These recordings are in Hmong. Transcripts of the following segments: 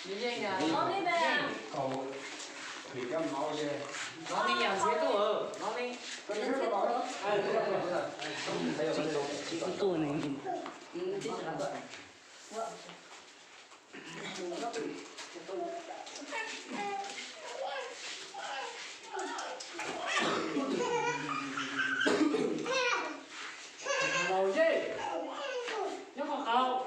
Yeej, yeej. Hnov li, yam ntxhiab tuaj, hnov li. Tsis tuaj ne. Laus Zeb, nyob qhov qaub.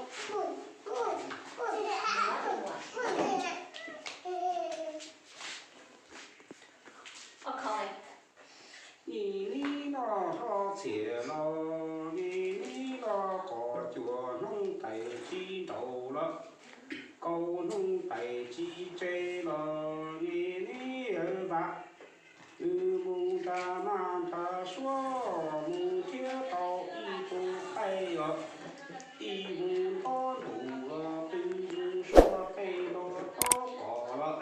Nim nib noj hlo txhiam los, nim nib los, qos cuam hnub tais tsis nraus los, kaus hnub tais tsis tseg los, nim nib yawg vam. Nws mus nram naj nram suab, mus thiab tau ib tug qaib os, ib mus nto ntuj los, twb mus suab pem los tob qos los.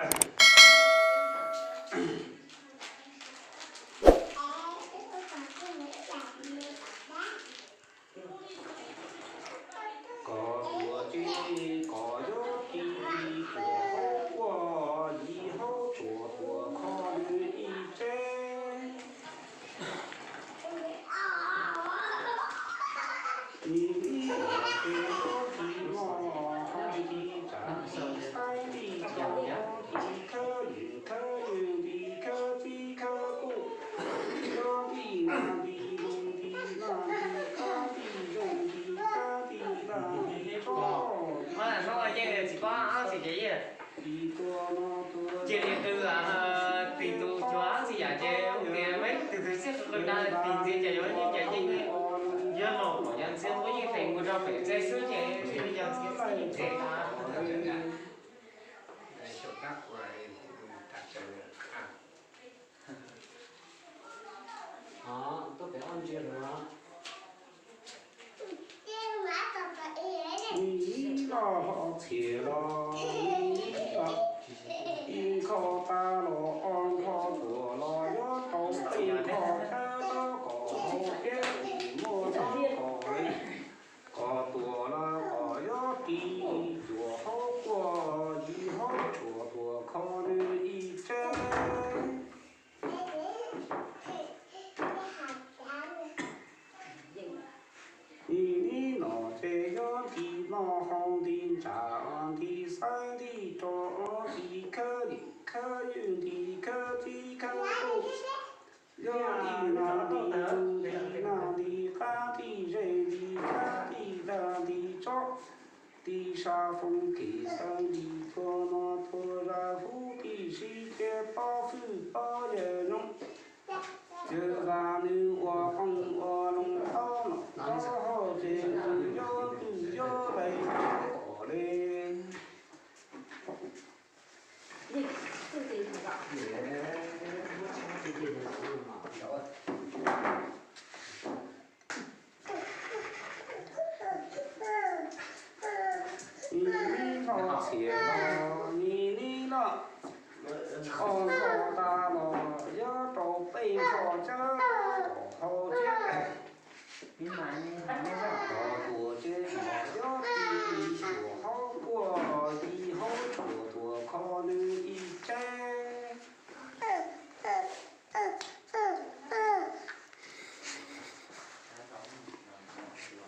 Kos tuam tsev, kos yuav tis, tuam haub quaj, yim haub tshuam, tuam kho nws ib tsev. Nim nib los ces yuav tis noj, ho tis tsam, tis xaiv, tis rau, tis khawb yeem, khawb yeej, tis khawb txib, khawb kuj, yuav tis nag, tis lug, tis nag, tis qab, tis zeeg, tis kab, tis dag, tis tsob. Cia li qw tig tus cuav txhia yam ces tias peb tus tus xib qw dag tig ntxiv ces yuav yeej ces yeej, yuav laus kom yog ntxhiab tuaj yeej teem mus rau pem txaj xwb ces yeej yog ntxhiab xwb yeej txev tas. Nim nib los ho txhiam los, nim nib los, ib nkho tas los ob nkho tuam los yuav tau peb nkho, tsawb tob kom haus thiab nim muaj tob kom le. Kos tuam los kos yuav tis, tuam haub quaj, yim haub tshuam, tuam kho nws ib tsev. Nim nib los ces yuav tis noj, ho tis tsam, tis xaiv, tis rau, tis khawb lim, khawb yeej, tis khawb txib, khawb kuj, yuav tis nag, tis lug, tis nag, tis qab, tis zeeg, tis kab, tis dag, tis tsob, tis sab foob kis xawb, tis tuag no tuag zaj hub, tis sib ceg pob fwj pob yawg zoo. Yawg vam nws ua qoob ua loo, tob nom tob hau ces nws yuav twj yuav lais kom le. Nim nib los txhiam los, nim nib los, ob nkho tas los yuav rau peb nkho, tsawb tob kom haus thiab. Kos tuam tsev los yuav tis, tuam haub quaj, yim haub tshuam, tuam kho nws ib tsev.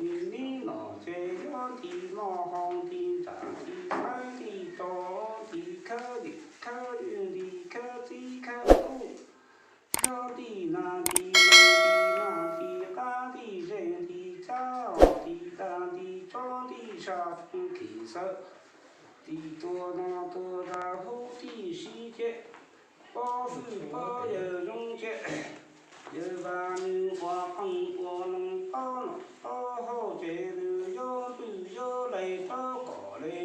Nim nib los ces yuav tis noj, ho tis tsam, tis xaiv, tis rau, tis khawb lim, khawb yeej, tis khawb txib, khawb kuj, yuav tis nag, tis lug, tis nag, tis qab, tis zeeg, tis kab, tis dag, tis tsob, tis sab foob kis xawb, tis tuag no tuag zaj hub, tis sib ceg pob fwj pob yawg zoo ceg. Yawg vam nws ua qoob ua loo, tob nom tob hau ces nws yuav twj yuav lais tob kom le.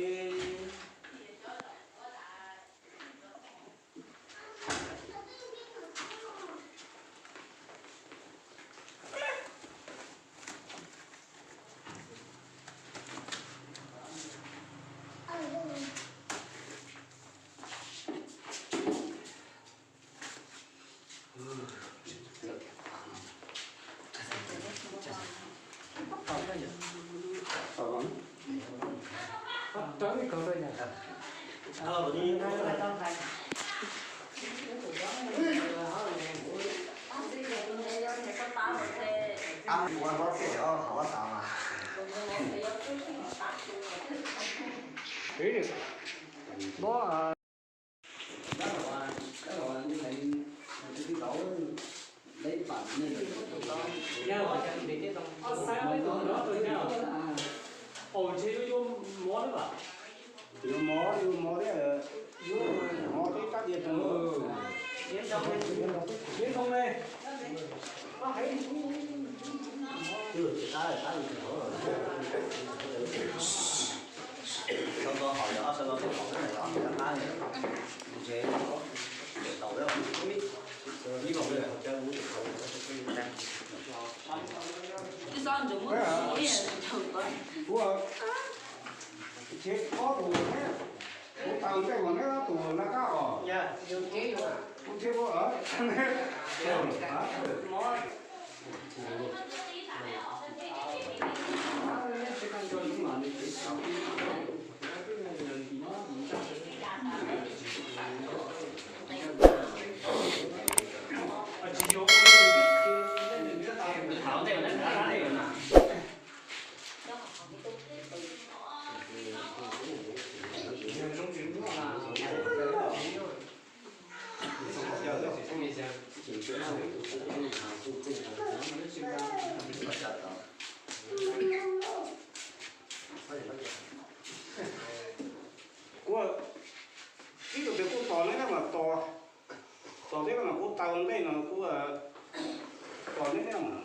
Yuav mov, yuav mov thiab, yuav mov thiab kab diav rau. Ntoo ne. Ua, ces ob tug, kuv tau ntej mas neb ob tug laj kab os. Kuv thiab kuv, Kuv ib tug tias kuj tos neb mas tos, tos thiab mas kuv tau ntej no kuv tos neb thiab mas.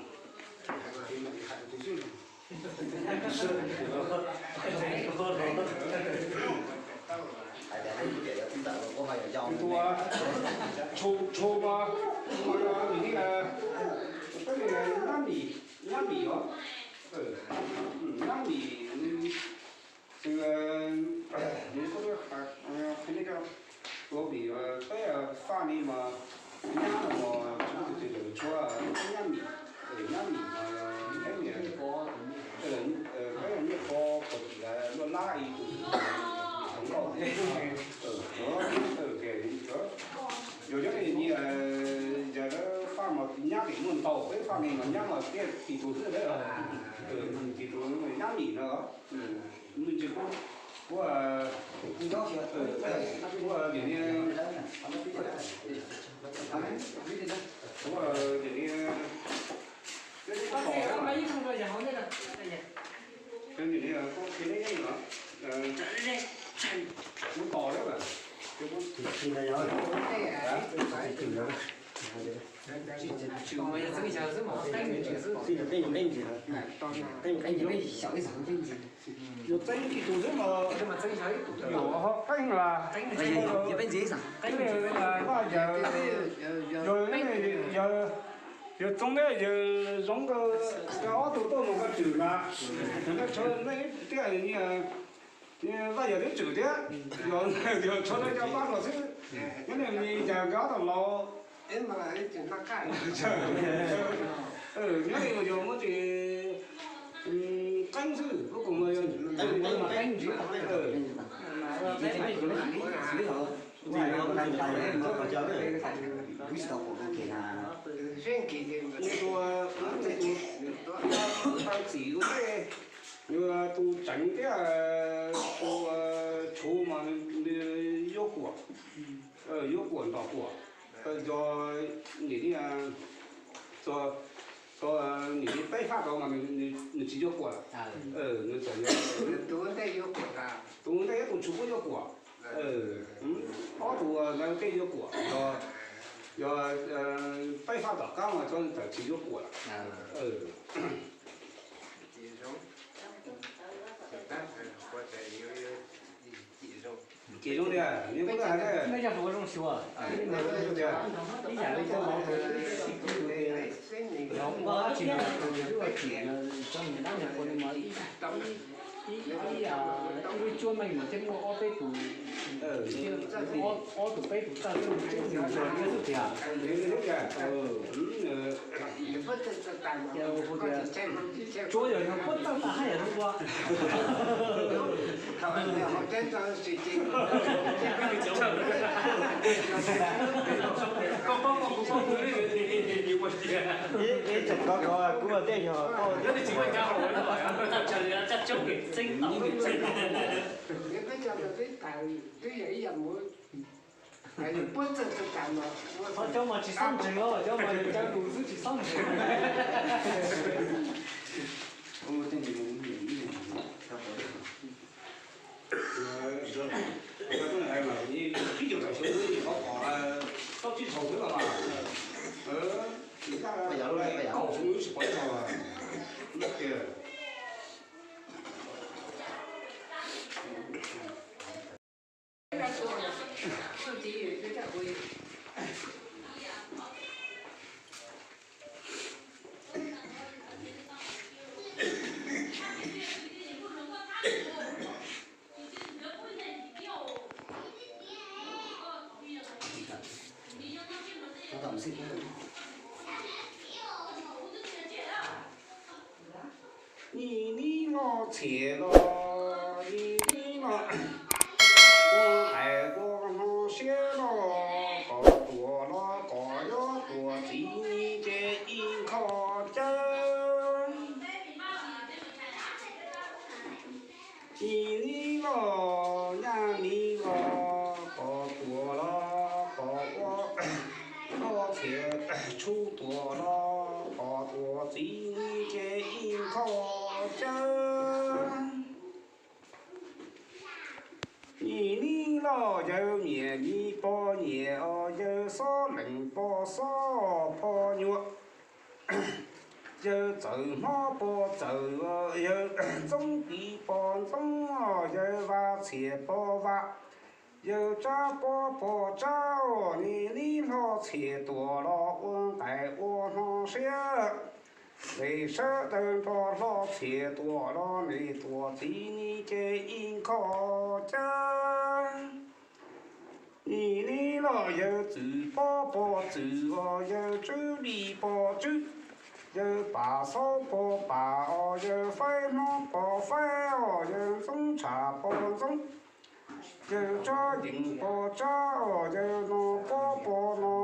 Tus tshuv mas, mas yog nws li, peb li nyab mis, nyab mis os, nyab mis, tus, tus peb faj li mas nyab no mas tsis muaj tus twg tshuav nyab mis, nyab mis mas peb nyiaj ko, peb nyiaj ko puag tim luaj lab ib tug hluas nkauj, yog nyob li yog faj mas nyab li muaj ntau, peb faj li mas nyab mas tiag tis tus xwb, tis tus nyab mis no. Nws tsis, kuv, kuv, kuv tias li, kuv tias li, kuv tos li, kuv tias li, kuv tos li, kuv tos li. Yuav txeeb ib tug xwb mas yuav qeeb las, qeeb vaj yawg, yawg, yawg Txoov thiab yawg Zoov nkawd ob tug tuaj mus koj tswm mas, nej tshuav nej thiab, vaj yawg twb tswm thiab, yog tshuav nej cov pab los xwb, nyob li cas nkawd ob tug laus. Nyob li yog muab tis qeeb xwb, kuv mus qeeb ntsis. Tus txiv ua ntej, tus tsev thiab tus tshuv mas nws yuav kuam, yuav kuam ntom kuam, yog nim li, nim li peb faj tau mas nws tsis yuav kuam. Nws txawm, tus ntej ib tus tshuv kuj yuav kuam. Ob tug ntawd tej yuav kuam, yog peb faj tom qab mas txawm tsis yuav kuam. Ces zoo tias, nws kuj hais tias, ib yam li cov laus tias, los ua dab tsi los tus twb ua tsim, cov niam dab niam quas li mas ib, ib, ib lub cuab meej mas thiaj muaj ob peb tus, ob tus peb tus txawj thiab mus cuab nws ntsuag thiab xwb tiag. Cuab yog yog puab txawj tag hab yam zoo ua. Ib tseem kov kov kuv tej yog koj. Cov mas tsis xob ntseg os, cov mas yog caw lus xwb tsis xob ntseg. Nim nib loj txhiam los, nim nib los, ua qais ua hno siab los, kom tuam los kom yob tuam txiv nim ces ib nkho cawb. Nim nib los, nyaj nim los, kom tuam los kom ua, loj txhiam tshuj tuam los kom tuam txiv nim ces ib nkho cawb. Nim nib los yawg nyiam nim pog nyiam os, yawg xob lees pog xob pog nyuam, yawg txawm hmob pog txawm, yawg ntxoob tiv pog ntxoob, yawg vaj txhiam pog vaj, yawg tsab pob pog tsab, nim nib loj txhiam tuam los ua nqaim ua hno siab. Nej sawv daws nrog loj txhiam tuam los nej tuam txiv nim ces ib nkho cawb. Nim nib los yawg txwm pob pog txwm os, yawg tswb li pog tswb, yawg pam xaub pog pam os, yawg faib hnob pog faib os, yawg ntxoob tsham pog ntxoob, yawg tsab yees pog tsab os, yawg no pob pog no.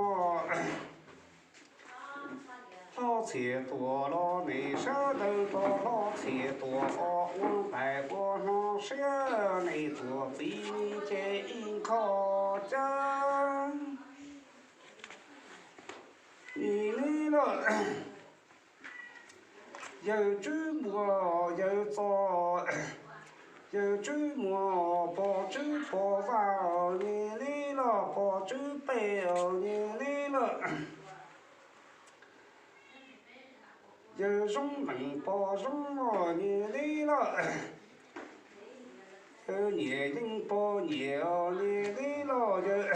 Loj txhiam tuam los nej sawv daws nrog loj txhiam tuam os, ua nqaim ua hno siab, nej tuam txiv nim ces ib nkho cawb. Nim nib los yawg tswb muag yawg txo, yawg tswb muag pog tswb pog vaj, nim nib los pog tswb pej, nim nib los yawg zoo lees pog zoo, nim nib los yawg nyiam yeej pog nyiam, nim nib los yawg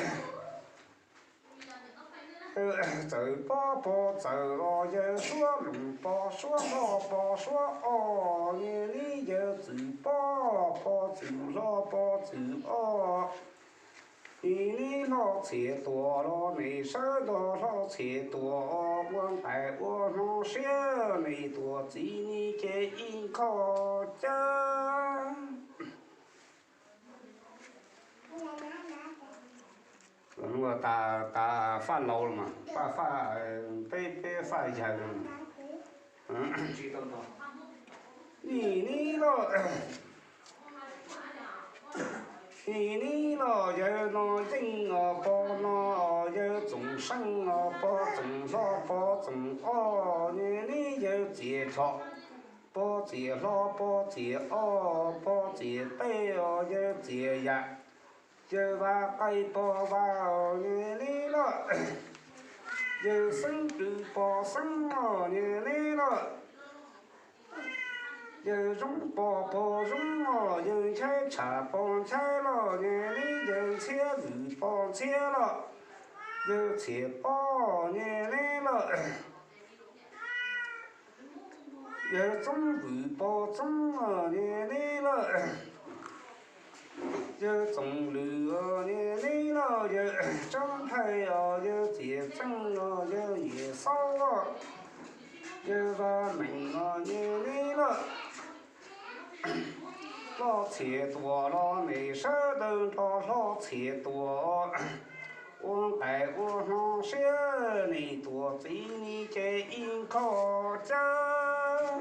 txawm pob pog txawm os, yawg suab loos pog suab hlo pog suab os, nim nib yawg txwm pob pog txwm hlo pog txwm os. Nim nib loj txhiam tuam los nej sawv daws loj txhiam tuam os, ua nqaim ua hno siab, nej tuam txiv nim ces ib nkho cawb. Tas faj laus los mas, faj, faj, peb, peb faj yawg. Nim nib los, nim nib los yawg no yeej os, pog no os, yawg txoom seej os, pog txoom hlo pog txoom os, nim nib yawg txiav chom, pog txiav hlo pog txiav os, pog txiav pej os, yawg txiav yam, yawg vaj qaij pog vaj os, nim nib los yawg xeeb rwg pog xeeb os, nim nib los yawg zoo pog pog zoo os, yawg nchaib tsham pog nchaib los, nim nib yawg ntxhiab vwm pog ntxhiab los, yawg txhiam pob, nim nib los yawg txoob vwm pog txoob, nim nib los yawg txoom lwm, nim nib los yawg tsab nthais os, yawg txiav txeej os, yawg nyiam xaub, yawg vaj meem os, nim nib los loj txhiam tuam los nej sawv daws nrog loj txhiam tuam os. ua nqaim ua hno siab, nim tuam txiv nim ces ib nkho cab.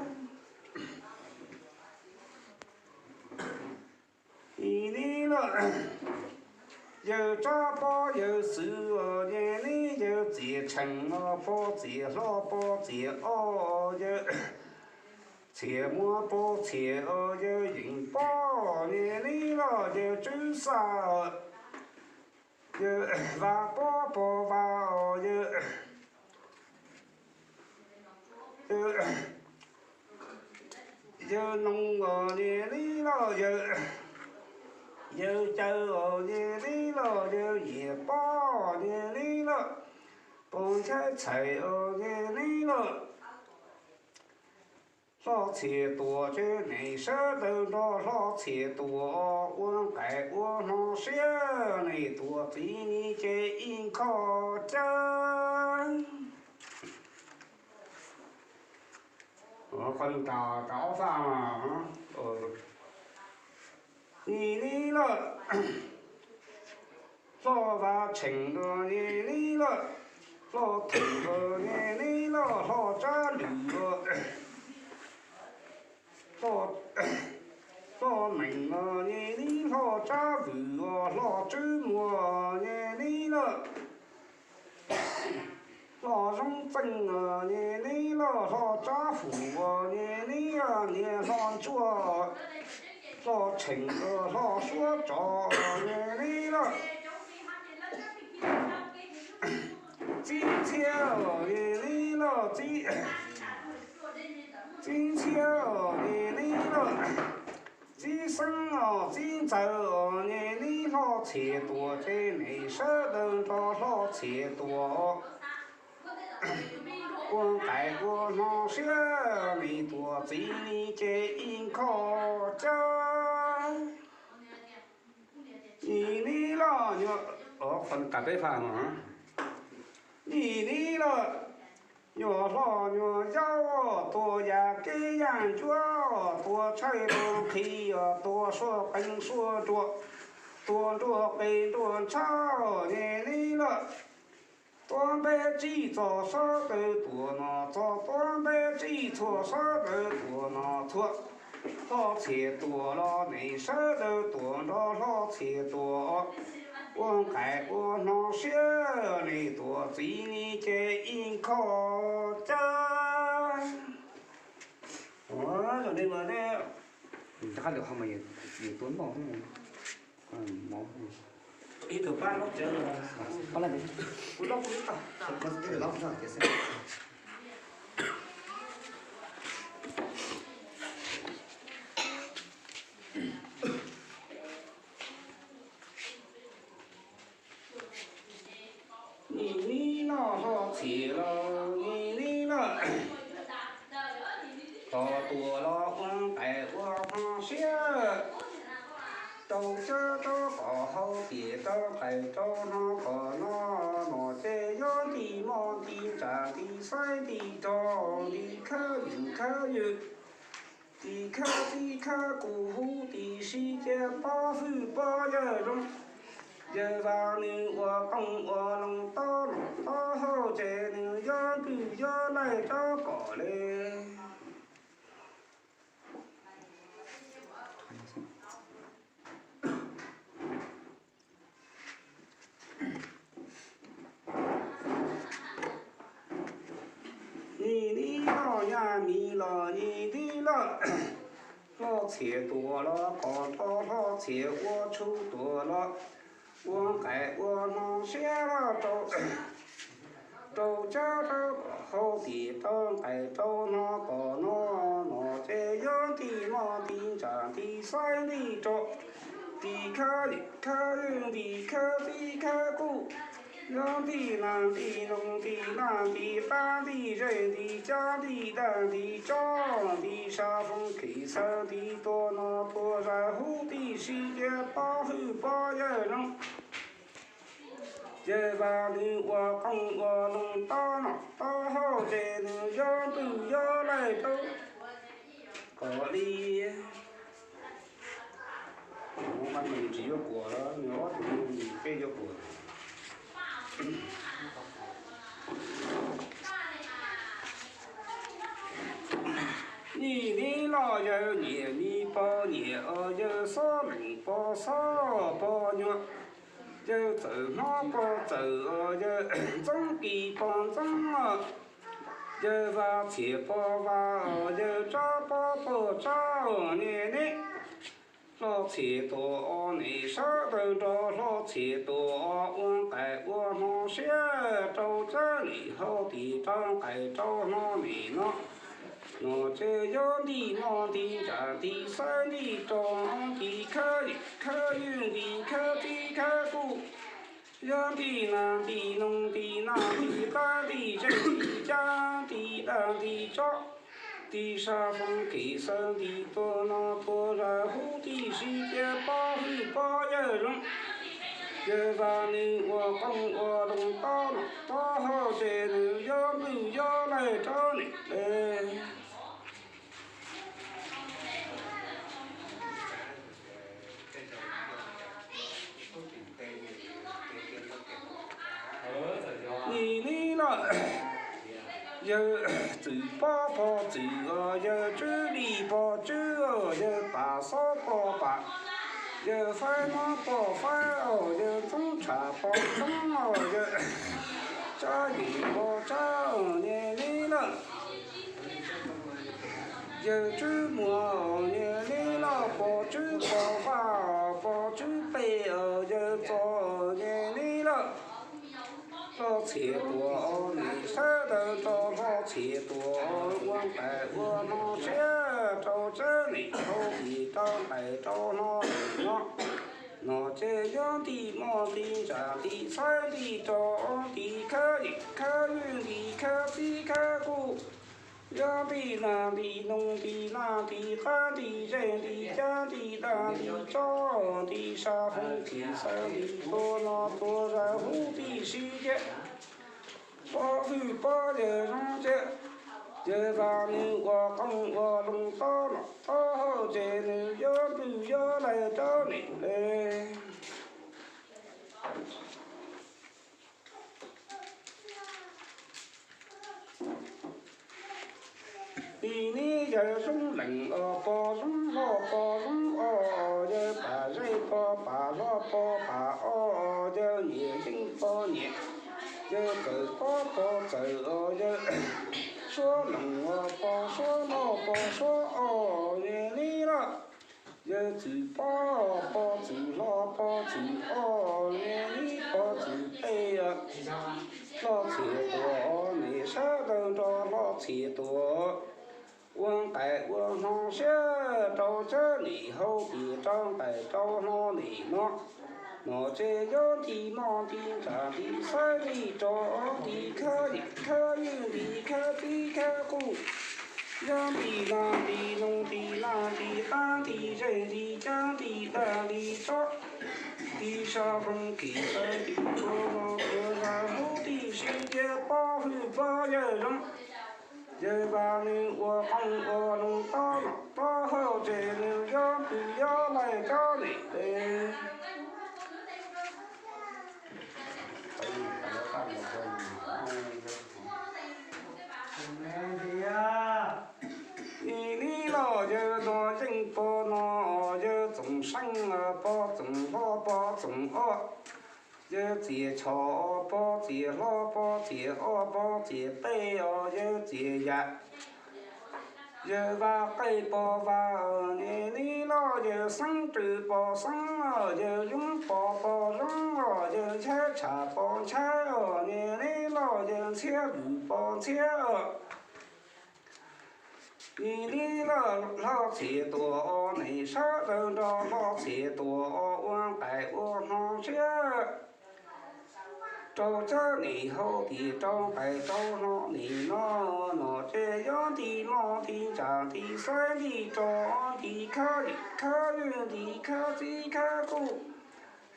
Nim nim los yawg tsab pob yawg xwm os, nim nim yawg txiam tsheem os, pog txiam hlob pog txiam ob, yawg txiam muam pog txiam os, yawg yeem pob, nim nim los yawg tswv xaj os, yawg vas pob pog vas os, yawg yawg noog os, nim nim los yawg, yawg caw os, nim nim los yawg yias pob, nim nim los pog nchaib txhais os, nim nim los Hlob Txhias Tuam ces nim sawv daws nrog Hlob Txhias Tuam ua nqaim ua hno siab, nim tuam txiv nim ces ib nkho cab. Qhov tas ob faj, nim nim los Hlob Vaj Tsheem los nim nim los, Hlob Theem los nim nim los, Hlob Tsab Lwm los, Hlob Meem los nim nim, Hlob Tsab Vwm los, Hlob Tswb Muas nim nim los, Hlob Zoo Txeej los nim nim los, Hlob Tsab Fum los nim nim, niam Hlob Ntsuag, Hlob Tsheem los, Hlob Suab Tsov nim nim los, Txib Ntxhiab los nim nim los, Txib Ntxhiab los nim nim los, Txib Xeeb los Txib Ntxawm los nim nim, Hlob Txhias Tuam ces nim sawv daws nrog Hlob Txhias Tuam ua nqaim ua hno siab, nim tuam txiv nim ces ib nkho cab. Nim nim los nyuam, qhov tas peb faj no, nim nim los nyuam hlob nyuam yaub, tuag yam kev yam ncuab, tuag tshaij tuag nqhis, tuag suab qees suab nruas, tuag nruas qe nruas ntshav nim nim los, tuab npeb tsib txog sawv daws tuam no txog, tuab npeb tsib txhua sawv daws tuam no txhua. Hlob Txhias Tuam los nim sawv daws tuam nrog Hlob Txhias Tuam ua nqaim ua hno siab, nim tuam txiv nim ces ib nkho cab. Ua zoo li mas ne, ib tug pab lub cawv, kuv lub kuv lub tau. Nim nim los Hlob Txhias los nim nim los, tos tuam los ua nqaim ua hno siab, rau cab rau qos hauv tiam rau nqaim rau hno kom no, no ces yuav nti moj nti ntsam nti xaiv nti rog nti khawb ywm khawb ywm, nti khawb txib khawb kuj huv nti sib cia pob hwj pob yawg zoo. Yawg Vaj nws ua qoob ua loo tob nom tob hauj ces nws yuav npwj yuav laij rau kom li. Nim nim los nyaj mis los nim nim los, Hlob Txhias Tuam los kom rau Hlob Txhias ua tshub tuam los ua nqaim ua hno siab los rau, rau cab rau hauv tiam rau nqaim rau hno kom no, no ces yuav nti moj nti ntsam nti xaiv nti rog, nti khawb ywm khawb ywm nti khawb txib khawb kuj, yuav nti nas nti noog nti naj nti qab nti zej nti cab nti dag nti tsob nti sa foob khim xawb nti tuag no tuag zais huv tib si cia pob hwj pob yawg zoo. Yawg Vaj nws ua qoob ua loo tob nom tob hauj ces nws yuav npwj yuav laij rau kom li. Nws tsis yuav kuam los nws ob tug nws peb yuav kuam. Yawg nyiam mi pog nyiam os, yawg xob leem pog xob pog nyuam, yawg txawm hmob pog txawm os, yawg ntxoov kis pog ntxoov os, yawg vas txhiam pog vas os, yawg tsab pob pog tsab os, niam neb hlo txhiam tuam os, niam sawv daws nrog hlo txhiam tuam os, ua nqaim ua hno siab rau tsab nim hau tim rau nqaim rau hno nim no. Nom tseg yob ntim mog ntim ntsam ntim xaiv ntim rau ntim khawb yim khawb ywg ntim khawb txib khawb kuj, yob ntim nas ntim noog ntim naj ntim qab ntim zeej ntim cab ntim dag ntim tsob, ntim sab foob kis xawb ntim tuag no tuag zag hub ntim sib cia pob hwj pob yawg zoo, yawg vas nws ua qoob ua loo tob nom tob hau ces nws yob npwj yob lawg rau nim le. Nim neb loj, yawg txwm pob pog txwm os, yawg tswb li pog tswb os, yawg pam xob pog pam, yawg faib mob pog faib os, yawg ntxoob tsham pog ntxoob os, yawg tsab yim pog tsab os, nim neb loj. Yawg tswb muag os, nim neb loj pog tswb pog vaj os, pog tswb pej os, yawg txos os, nim neb loj. Hlo txhiam tuam os, nim sawv daws nrog hlo txhiam tuam os, ua nqaim ua hno siab rau tsab nim hau tim rau nqaim rau hno nim no. Nom tseg yob ntim mog ntim ntsam ntim xaiv ntim rau ntim khawb yim khawb ywg ntim khawb txib khawb kuj, yob ntim nas ntim noog ntim naj ntim qab ntim zeej ntim cab ntim dag ntim tsob ntim sab foob kis xawb ntim tuag no tuag zag hub ntim sib cia pob hwj pob yawg zoo cia, yawg vas nws ua qoob ua loo tob nom tob hau ces nws yob npwj yob lawg rau nim le. Nim neb yawg zoo leem os, pog zoo hlo pog zoo os, yawg pam zej pog pam hlo pog pam os, yawg nyiam yeej pog nyiam, yawg txawm pob pog txawm os, yawg suab leem os, pog suab hlo pog suab os, nim neb loj. Yawg txwm pob pog txwm hlo pog txwm os, nim neb pog txwm pej os. Hlo txhiam tuam os, nim sawv daws nrog hlo txhiam tuam, ua nqaim ua hno siab rau tsab nim hau tim rau nqaim rau hno nim no. Nom tseg yob ntim mog ntim ntsam ntim xaiv ntim rau ntim khawb yim khawb ywg ntim khawb txib khawb kuj, yob ntim nas ntim noog ntim naj ntim qab ntim zeej ntim cab ntim dag ntim tsob, ntim sab foob kis xawb ntim tuag no tuag zag hub ntim sib cia pob hwj pob yawg zoo, yawg vas nws ua qoob ua loo tob nom tob hau ces nws yob npwj yob lawg rau nim le. Nim neb loj yawg no yeej pog no, yawg txoom seej pog txoom hlo pog txoom os, yawg txiam chom pog txiam hlo pog txiam os, pog txiam pej os, yawg txiam yam, yawg vas qej pog vas os, nim neb loj yawg xeeb rwg pog xeeb os, yawg yoob pog pog yoob os, yawg ntshaib tsham pog ntshaib os, nim neb loj yawg ntxhiab lwm pog ntxhiab os. Nim neb loj hlo txhiam tuam os, nim sawv daws nrog hlo txhiam tuam os, ua nqaim ua hno siab rau tsab nim hau tim rau nqaim rau hno nim no. Nom tseg yob ntim mog ntim ntsam ntim xaiv ntim rau ntim khawb yim khawb ywg ntim khawb txib khawb kuj,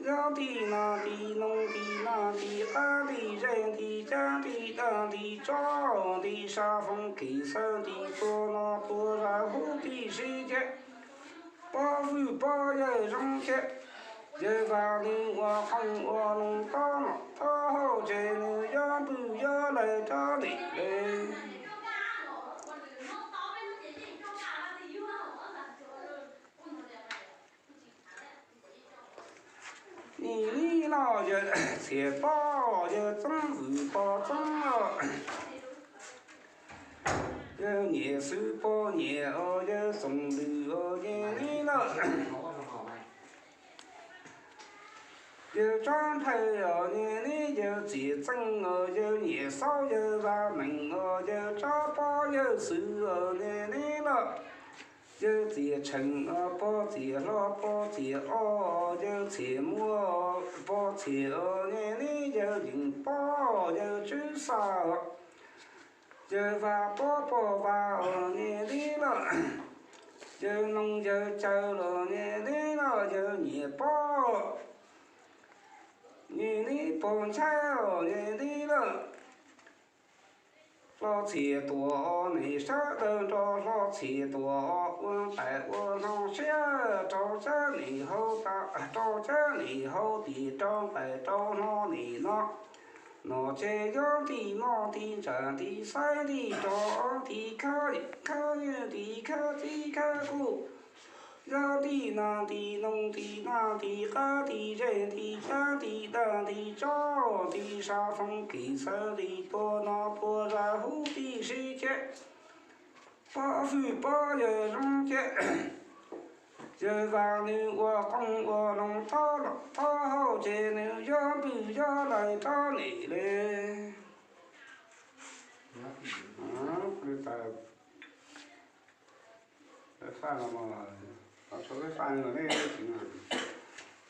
yob ntim nas ntim noog ntim naj ntim qab ntim zeej ntim cab ntim dag ntim tsob ntim sab foob kis xawb ntim tuag no tuag zag hub ntim sib cia pob hwj pob yawg zoo cia, yawg vas nws ua qoob ua loo tob nom tob hau ces nws yob npwj yob lawg rau nim le. Nim nib loj yawg txhiaj pob, yawg txoob vwm pog txoob os, yawg nyiam xwb pog nyiam os, yawg txoos lwm os, nim nib loj. Yawg tsob nphawj os, nim nib yawg txiam txeej os, yawg nyiam xaub yawg vaj meem os, yawg tsob pob yawg xwm os, nim nib loj. Yawg txiam tsheem os, pog txiam hlo pog txiam os, yawg txiam muag pog txiam os, nim nib yawg yeem pob, yawg tswb xa os, yawg vaj pob pog vaj os, nim nib loj. Yawg noog yawg caw los, nim nib loj, yawg nyiam pob, nim nib pog ntxhab os, nim nib loj. Hlo txhiaj tuam os, nim sawv daws nrog hlo txhiaj tuam os, ua nqaim ua hno siab rau cab nim hau, rau cab nim hau tim rau nqaim rau hno nim no. Nom tseg yob ntim moj ntim ntsav ntim xaiv ntim rov ntim khawb, khawb ntim khawb txib khawb kuj, yob ntim nas ntim noog ntim naj ntim qab ntim zej ntim cab ntim dag ntim tsob ntim sab foob kis xawb ntim tua no tua zaj hub ntim sib ceg, pob fwj pob yawg zoo ceg. Yawg vam nws ua qoob ua loo tob los tob hauj ces nws yob npwj yob lais rov nim le.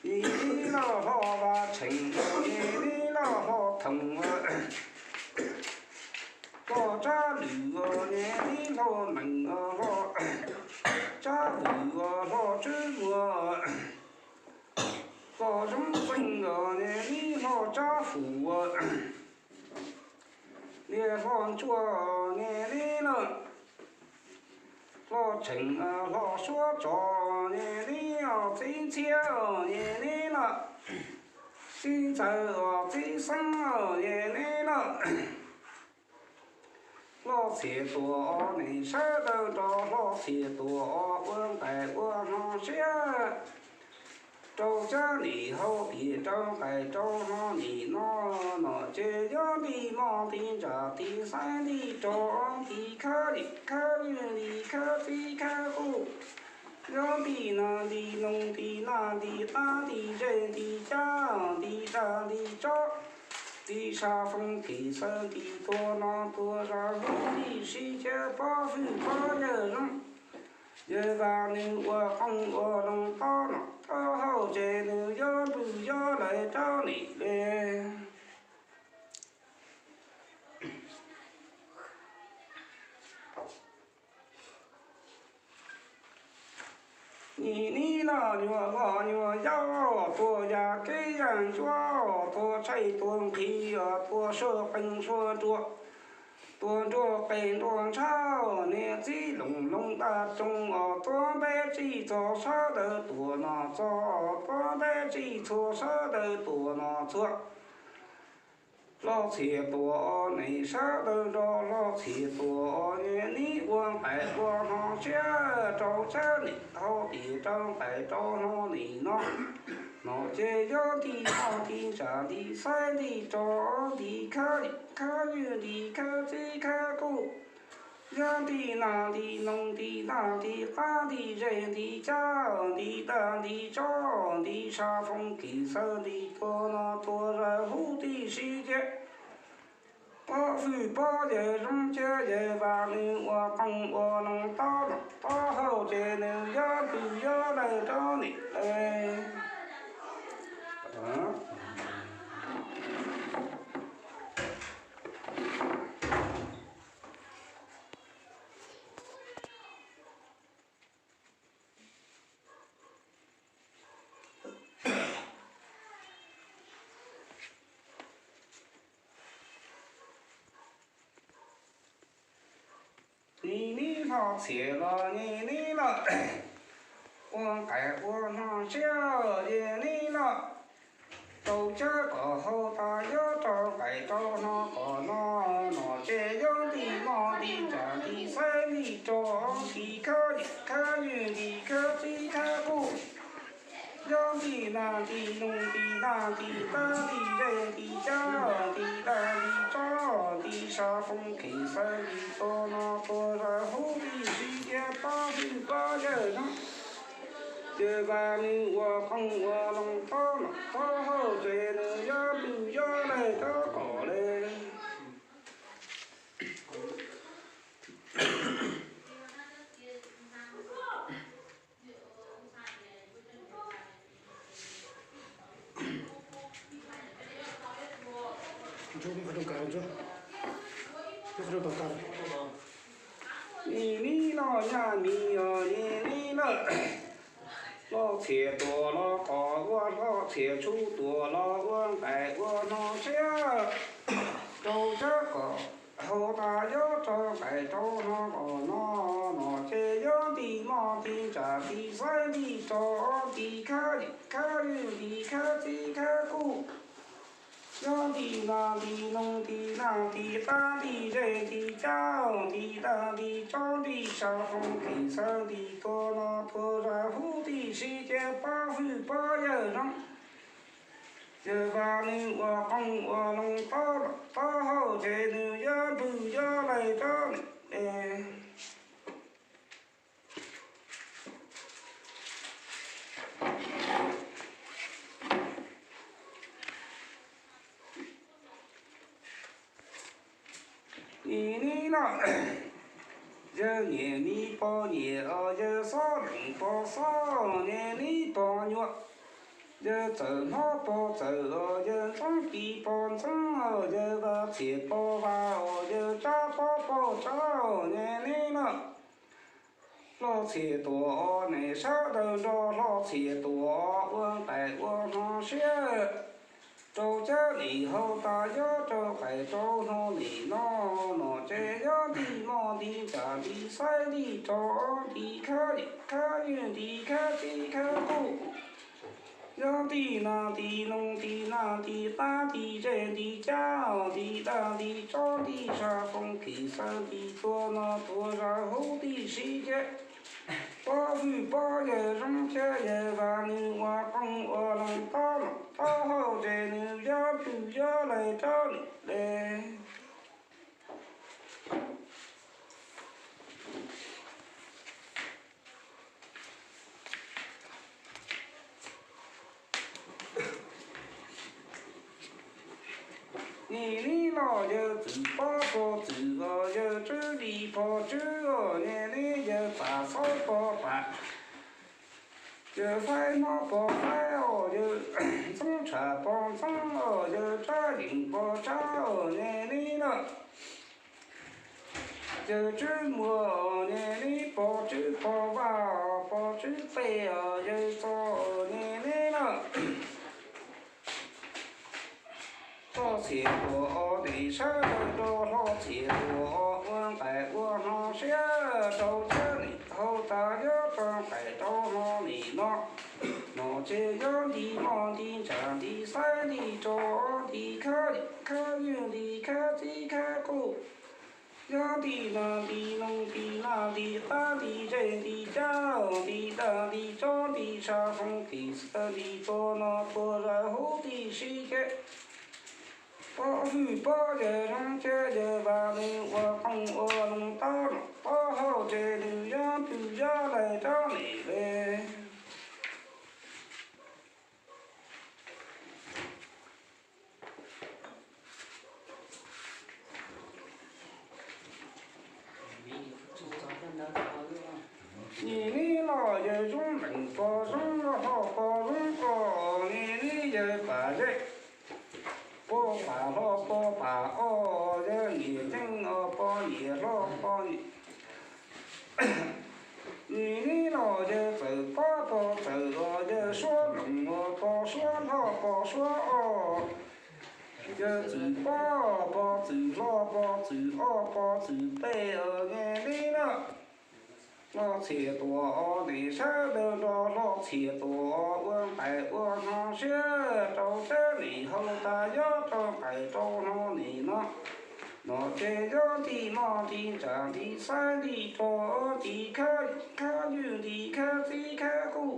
Nim nib loj hlo vaj tsheem, nim nib loj hlo thoom, hlo tsab lwm os, nim nib hlo meem os, hlo tsab vwm os, hlo tswb muag, hlo zoo txeej os, nim nib hlo tsab fum, nim hlo ntsuag, nim nib loj. Hlo tsheem hlo suab tsov, nim nib os, txib ntxhiab os, nim nib loj. Txib ntxawm os, txib xeeb os, nim nib loj. Hlo txhiaj tuam os, nim sawv daws nrog hlo txhiaj tuam os, ua nqaim ua hno siab rau cab nim hau tim rau nqaim rau hno nim no. Nom tseg yob ntim moj ntim ntsav ntim xaiv ntim rov ntim khawb, khawb ntim khawb txib khawb kuj, yob ntim nas ntim noog ntim naj ntim qab ntim zej ntim cab ntim dag ntim tsob ntim sab foob kis xawb ntim tua no tua zaj hub ntim sib ceg, pob fwj pob yawg zoo. Yawg vam nws ua qoob ua loo tob los tob hauj ces nws yob npwj yob lais rov nim le. Nim nib loj nyuag loj nyuag yau, tua yaj kev yaj ntsuab, tua tshaij tua nqhis, tua suab qeej suab nruas, tua nruas qe nruas ntshav, niam txiv loos loos dab roog os, tua npe txhij txhua sawv daws tuam no txog, tua npe txhij txhua sawv daws tuam no txhua. Hlo txhiaj tuam os, nim sawv daws nrog hlo txhiaj tuam os, nim nib ua nqaim ua hno siab rau cab nim hau tim rau nqaim rau hno nim no. Nom tseg yob ntim moj ntim ntsav ntim xaiv ntim rov ntim khawb, khawb ntim khawb txib khawb kuj, yob ntim nas ntim noog ntim naj ntim qab ntim zej ntim cab ntim dag ntim tsob ntim sab foob kis xawb ntim tua no tua zaj hub ntim sib ceg, pob fwj pob yawg zoo ceg, yawg vam nws ua qoob ua loo tob los tob hauj ces nws yob npwj yob lais rov nim le. Nim nib hlo txhiaj los nim nib loj, ua nqaim ua hno siab nim nib loj, rau cab kom hau tas yob rau nqaim rau hno kom no, nom tseg yob ntim moj ntim ntsav ntim xaiv ntim rov ntim khawb, khawb ntim khawb txib khawb kuj, yob ntim nas ntim noog ntim nti tab nti zej nti cab nti dag nti tsob nti sab foob kheem xeeb nti tua no tua zag hub nti sib thiab pob hwj pob yawg zoo. Ces vas nws ua qoob ua loo tob nom tob hauj ces nws yob ntws yob laig rab qom le. Nim nib no nyaj mi os nim nib lawm. Hlo txhias tuam los qos ua hlo txhias tshuj tuam los ua nqaim ua hno siab rau sab qos hauv tas yob rau nqaim rau hno qos no. Nom ces yob nti moj nti ntsam nti xaib nti rau ob nti khab yim khab ywj nti khab txib khab kuj. Yob nti nas nti noog nti nag nti qab nti zej nti cab nti dag nti tsob nti sab foob kheem xeeb nti tua no tua zag hub nti sib thiab pob hwj pob yawg zoo. Ces vas nws ua qoob ua loo tob nom tob hauj ces nws yob ntws yob laig rab nim le. Nim nib no yawg nyiam mi pog nyiam os yawg xob leem pog xob nim nib pog nyuam. Yawg txawm hmob pog txawm os yawg ntxoob ci pog ntxoob os yawg vas txhias pog vas os yawg tsab pob pog tsab os nim nib no. Hlo txhias tuam os nim sab daws nrog hlo txhias tuam os ua nqaim ua hno siab rau cab nim hauv tas yob rau nqaim rau hno nim no. Nom ces yob nti moj nti ntsam nti xaib nti rau ob nti khab yim khab ywj nti khab txib khab kuj. Yob nti nas nti noog nti nag nti qab nti zej nti cab nti dag nti tsob nti sab foob kheem xeeb nti tua no tua zag hub nti sib thiab pob hwj pob yawg zoo thiab yawg vas nws ua qoob ua loo tob nom tob hauj ces nws yob ntws yob laig rab nim le. Nim nib no yawg txwm pob pog txwm os yawg tswb li pog tswb os nim nib yawg pam xob pog pam. Yawg faib hmob pog faib os yawg ntxoob tsham pog ntxoob os yawg tsab yeem pog tsab os nim nib no. Yawg tswb muag os nim nib pog tswb pog vaj os pog tswb pej os yawg txo os nim nib no. Hlo txhias tuam os nim sab daws nrog hlo txhias tuam os ua nqaim ua hno siab rau cab nim hauv tas yob rau nqaim rau hno nim no. Nom ces yob nti moj nti ntsam nti xaib nti rau ob nti khab yim khab ywj nti khab txib khab kuj. Yob nti nas nti noog nti nag nti qab nti zej nti cab nti dag nti tsob nti sab foob kheem xeeb nti tua no tua zag hub nti sib thiab pob hwj pob yawg zoo thiab yawg vas nws ua qoob ua loo tob nom tob hauj ces nws yob ntws yob laig rab nim le. Nim nib no yawg zoo leem pog zoo hlo pog zoo os nim nib yawg pam zej pog pam hlo pog pam os yawg nyiam nyeej os pog nyiam hlo pog nyiam. Nim nib no yawg txawm pob pog txawm os yawg suab loos os pog suab hlo pog suab os. Yawg txwm pob pog txwm hlo pog txwm ob pog txwm peb os nim nib no. Hlo txhias tuam os nim sab daws nrog hlo txhias tuam os ua nqaim ua hno siab rau cab nim hauv tas yob rau nqaim rau hno nim no. Nom ces yob nti moj nti ntsam nti xaib nti rau ob nti khab yim khab ywj nti khab txib khab kuj.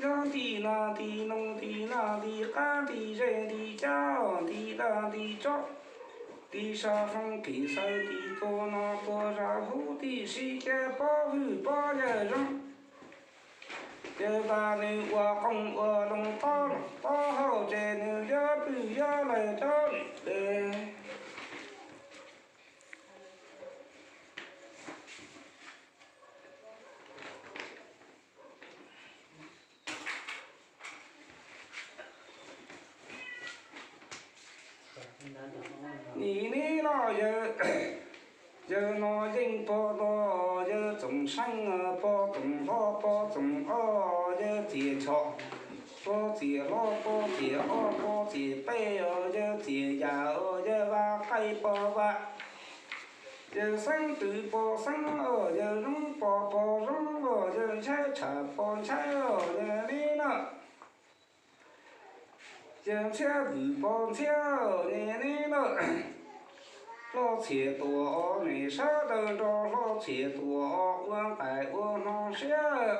Yog nti nas nti noog nti nas nti qab nti zej nti cab nti dag nti tsob, nti sab foob kis xaws nti tua no tua zag hub nti sib ceg pob vwm pob yawg zoo. Yawg vas nws ua qoob ua loo tob tob hauj ces nws yuav pwm yuav lawm rab li. Nim neb los yawg, yawg no yeej pog no, yawg txoom seej pog txoom hlob pog txoom ob, yawg txiv ntxhov pog txiv hlob pog txiv ob pog txiv peb, yawg txiv yam, yawg vaj qaij pog vaj, yawg xeeb twm pog xeeb, yawg zoob pog pog zoob, yawg ntshaib tshav pog ntshaib, yawg neb na. Yawg ntxhiab vwm pog ntxhiab, yawg neb na. Hlob Txhiaj Tuam os, nej sawv daws nrog Hlob Txhiaj Tuam os ua nqaim ua hno siab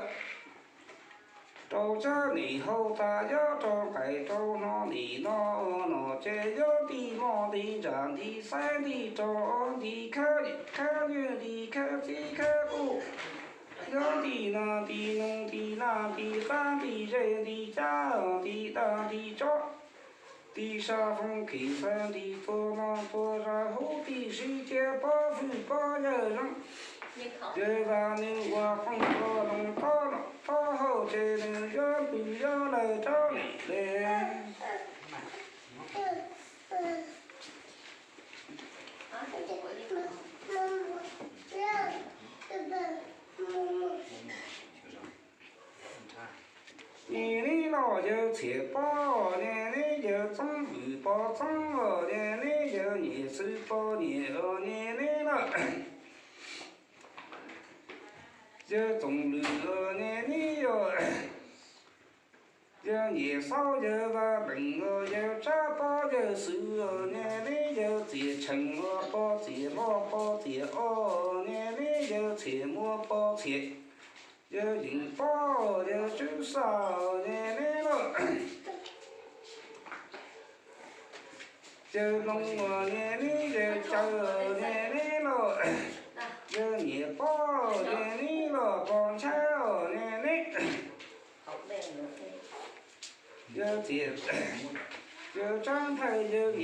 rau tsab nim hau tas yuav rau nqaim rau hno nim no, no ces yuav nti moj nti ntsam nti xaib nti rog nti khawb khawb nywj nti khawb txib khawb qus, yuav nti nas nti noog nti nas nti qab nti zej nti cab nti dag nti tsob, nti sab foob kis xaws nti tua no tua zag hub nti sib ceg pob vwm pob yawg zoo. Yawg vas nws ua qoob ua loo tob tob hauj ces nws yuav pwm yuav lawm rab li. Nim neb los yawg Txhiaj Pob, nim neb yawg Txoob vwm pog Txoob, nim neb yawg Nyem Xwm pog Nyem, nim neb los yawg Txoom Lwm, nim neb yog yawg Nyem Xauj yawg Vaj Leej, yawg Tsab Pob yawg Xwm, nim neb yawg Txiaj Tsheej pog Txiaj Hlob pog Txiaj Ob, nim neb yawg Txhiaj Muas pog Txhiaj, yawg Yeej Pob yawg Tswb Xaj, nim neb los yawg Nploog, nim neb yawg Caw, nim neb los yawg Nyem Pob, nim neb los pog Ntshaib, nim neb yawg Txiaj, yawg Tsab Nthawj, yawg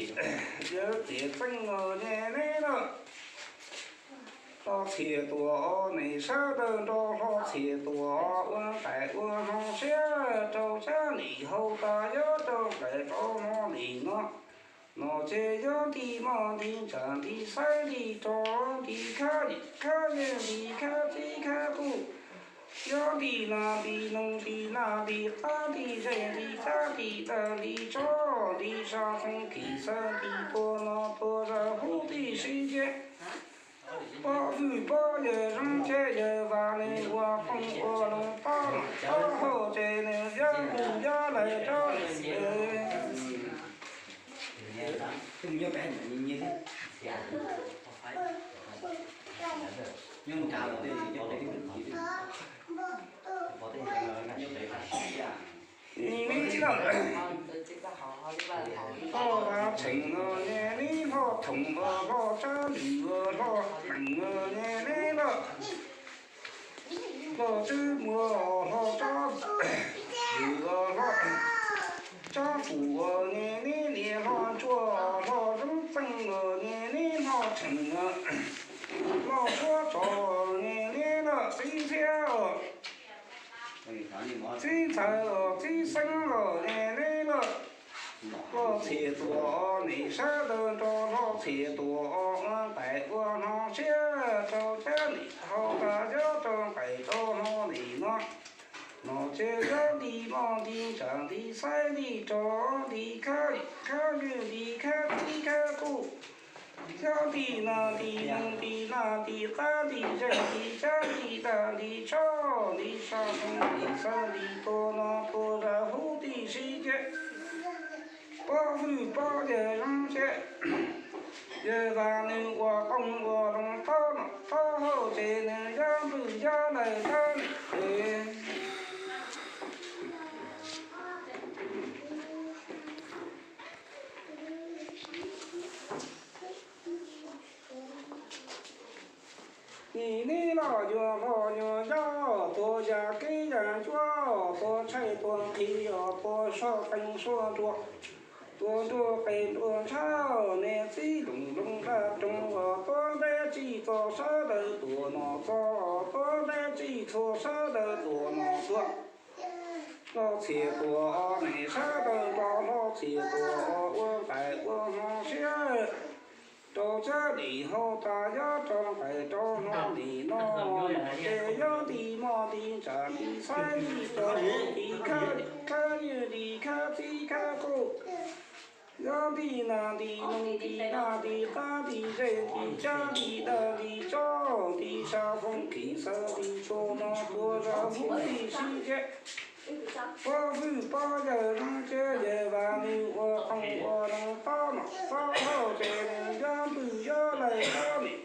Txiaj Txeej, nim neb los Hlob Txhiaj Tuam os, nej sawv daws nrog Hlob Txhiaj Tuam ua nqaim ua hno siab rau tsab nim hau tas yuav rau nqaim rau hno nim no. No ces yuav nti moj nti ntsam nti xaib nti rog nti khawb khawb nywj nti khawb txib khawb qus, yuav nti nas nti noog nti nas nti qab nti zej nti cab nti dag nti tsob nti sab foob kis xaws nti tua no tua zag hub nti sib ceg pob vwm pob yawg zoo ces yawg vas nws ua qoob ua loo tob tob hauj ces nws yuav pwm yuav lawm rab li. Nim neb los Hlob Vaj Tsheej, nim neb Hlob Thoom, Hlob Tsab Lwm, Hlob Leej, nim neb los Hlob Tswb Muas, Hlob Tsab Lwm, Hlob Tsab Fum, nim neb niam Hlob Ntsuag, Hlob Zoob Txeej, nim neb Hlob Tsheej, Hlob Suab Tsov, nim neb los Txib Ntxhiab, Txib Ntxawg, Txib Xeeb los nim neb los Hlob Txhiaj Tuam, nej sawv daws nrog Hlob Txhiaj Tuam ua nqaim ua hno siab rau tsab nim hau tas yuav rau nqaim rau hno nim no. No ces yuav nti moj nti ntsam nti xaib nti rog nti khawb khawb nywj nti khawb txib khawb qus, yuav nti nas nti noog nti nas nti qab nti zej nti cab nti dag nti tsob nti sab foob kis xaws nti tua no tua zag hub nti sib ceg pob vwm pob yawg zoo ces yawg vas nws ua qoob ua loo tob tob hauj ces nws yuav pwm yuav lawm rab li. Yuav hlo yuav yaj, tua yam kev yam ncua, tua tshaij tua nqhis, tua soj qeej soj nruas, tua nruas qeej nruas ntshav, niam txiv loos loos dab roog, tua dab tsi txhua sawv daws tuaj no txog, tua dab tsi txhua sawv daws tuaj no tuaj. Hlob txhia tuaj, niam sawv daws nrog hlob txhia tuaj ua nqaij ua hmo siab rau cab lim hauv tas, yuav rau nqaij rau hmo lim no, ces yuav nti moj nti ntsaj nti xaiv nti rau nti khab, khab ywg nti khab txib khab qus, yuav nti nas nti noog nti nag nti qab nti zej nti cab nti dag nti tsob nti sab foob kis xawb nti tuaj no tuaj zaj hub nti sib ceg. Pob vwj pob yawg zoo ces yawg Vam nws ua qoob ua loo tob nom tob hau ces nws yuav pw yuav lais tob nim.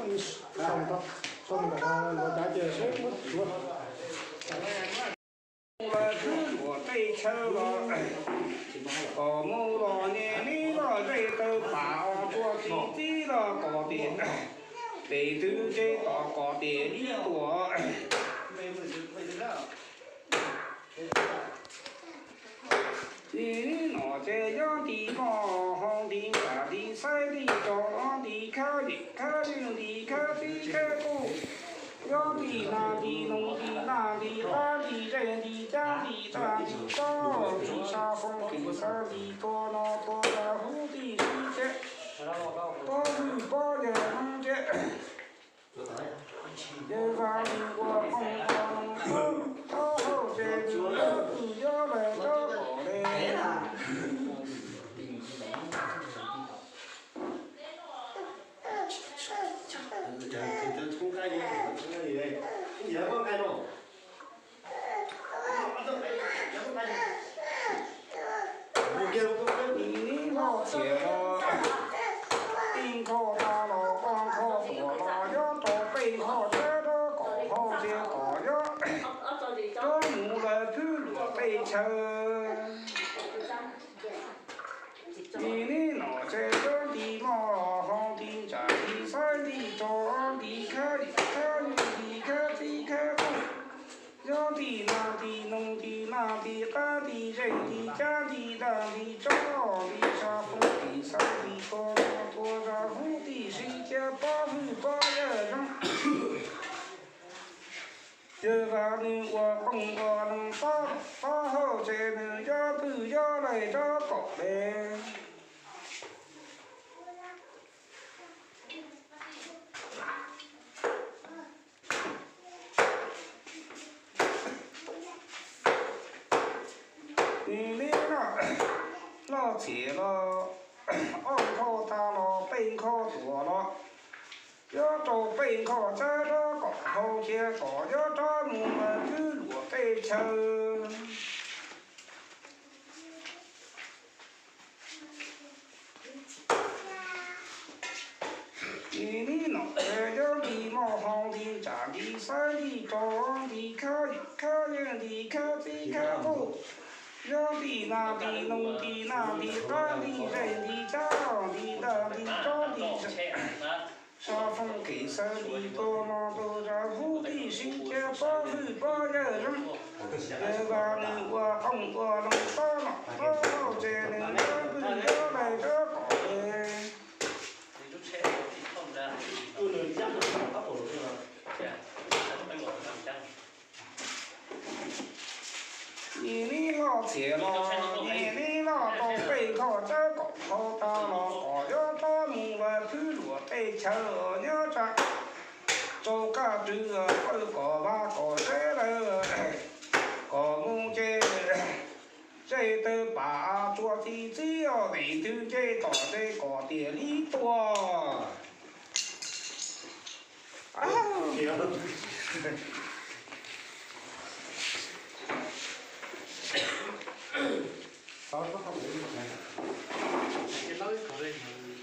Mus lawm khwb luam tej chaw los, kom mus los nyem neb los zej taw pam os, tua txi txib los kom tias pem twg ces tom kom tias ib tuam. Nim no ces yuav nti moj hau nti ntsaj nti xaiv nti rau nti khab ywg khab ywg nti khab txib khab qus, yuav nti nas nti noog nti nag nti qab nti zej nti cab nti dag nti tsob nti sab foob kis xawb nti tuaj no tuaj zaj hub nti sib ceg. Pob vwj pob yawg zoo ces yawg Vam nws ua qoob ua loo tob hau ces nws yuav pw yuav lais rov kom le. Nim no txhia los, ib nkho tas los ob nkho tuaj los yuav rau peb nkho tsawb rov kom hau ces kom yuav rov mus lawm khwb luam tej chaw. Nim no ces yuav nti moj hau nti ntsaj nti xaiv nti rau nti khab ywg khab ywg nti khab txib khab qus, yuav nti nas nti noog nti nag nti qab nti zej nti cab nti dag nti tsob nti sab foob kis xawb nti tuaj no tuaj zaj hub nti sib ceg. Pob vwj pob yawg zoo ces yawg Vam nws ua qoob ua loo tob tob hau ces nws yuav pw yuav lais rov kom le. Nim no hlob txhia los, ob nkho tas los peb nkho tuaj los yuav rau peb nkho tsawb rov kom hau ces kom yuav rov mus lawm khwb luam tej chaw. Nim no ces yuav nti moj hau nti ntsaj nti xaiv nti rau nti khab ywg khab ywg nti khab txib khab qus, yuav nti nas nti noog nti nag nti qab nti zej nti cab nti dag nti tsob nti sab foob kis xawb nti tuaj no tuaj zaj hub nti sib ceg. Pob vwj pob yawg zoo ces yawg Vam nws ua qoob ua loo tob nom tob hau ces nws yuav pw yuav lais rov kom le. Nim no hlob txhia los, nim no rau peb nkho tsawb kom hau tas los kom yuav rov mus lawm khwb luam tej chaw, nyob tsam rau kaj rwg fawj kom vaj kom tsev lawm, kom mus ces zej taw pam tsuas txi txib os, pem twg ces tom ces kom tiam li tuaj. Xov txhob qhov ntawd, ces lawv qhov ntawd.